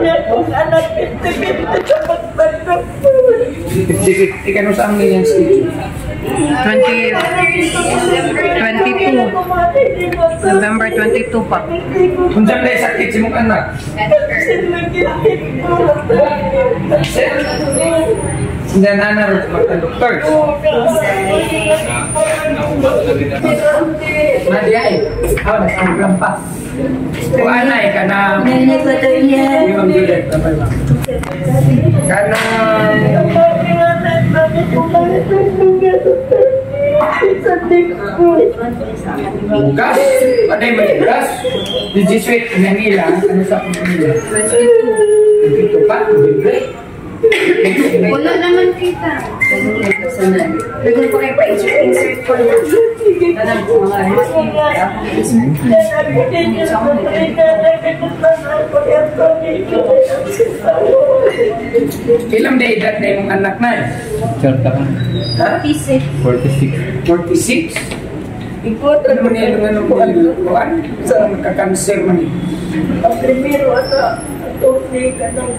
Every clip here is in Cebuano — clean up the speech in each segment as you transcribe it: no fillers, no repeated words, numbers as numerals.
Niya kung anak 50-50 sa pagtanggap. 50-50 kano sa amin yung stage? 20, 22. November 22 pa. Kung saan na sakit si mong anak? Sir, hindi na na rin magka-doctors. Nadia eh. Ah, nasa pa. Kung anay ka na. Hindi, Ma'am Juliet. Babay, ma'am. Kana. Bugas. Paday mo bugas. Di sweet Manila. Ano sa Manila? Dito pa. Libre. Wala naman kita. Pwede po kayo pa-insert insert ko lang. Ilang day edad na imong anak na eh? Ha? 46. 46. 46? Ikot Ano man yung ano kuan? Sa nagka-cancer man eh. Ang primero ata, attorney ka ng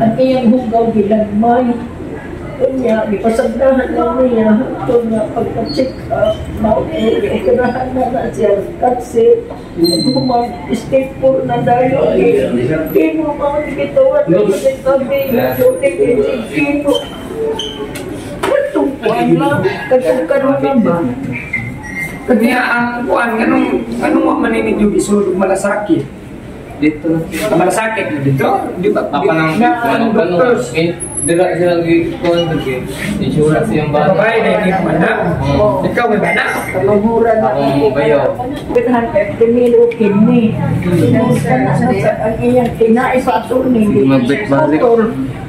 ang iyang hugaw ginagmay. Unya, gipasagdahan na niya ito nga pagka-check up, mao operahan na na siya kasi human step 4 na dayon. Kimo mao ni gituwan na sa kami, kimo. Katong kuan lang, katong karon na ba? Kanya ang kuan anong anong wa man ninyo gisulod malasakit? Dito na. Ang malasakit na dito, di ba? Apa nang na ano ang doctors. Eh, dira sila gi kuan diri. Insurance yung bana. Babae na hindi mo anak. Ikaw may bana. Kamura na Akong bayaw. Pinahan kay primero kidney. Ang iyang tinai sa attorney. Magbalik-balik.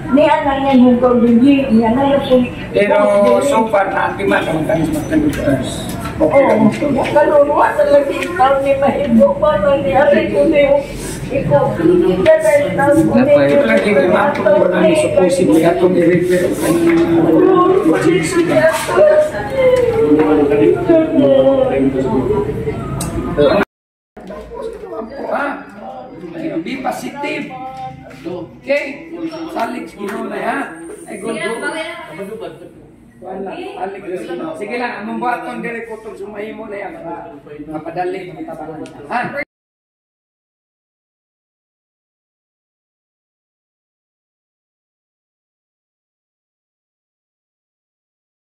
Ni anang yan hugaw dinhi, niya na yung Pero so far na antiman naman kami sa mga doctors. Okay lang Oo, ito. kaluruan na lang yung taon ni mahimo pa lang ni Ate ko ni ikaw. Ito lang yung lima kung na ni supposedly atong i-refer ang ha? Be positive. Okay? Salig sa Ginoo na ha. Ay go go. Wala, salig sa Ginoo. Sige lang, among buhaton diri kutog sumahimo na yan para mapadali matabangan. Ha?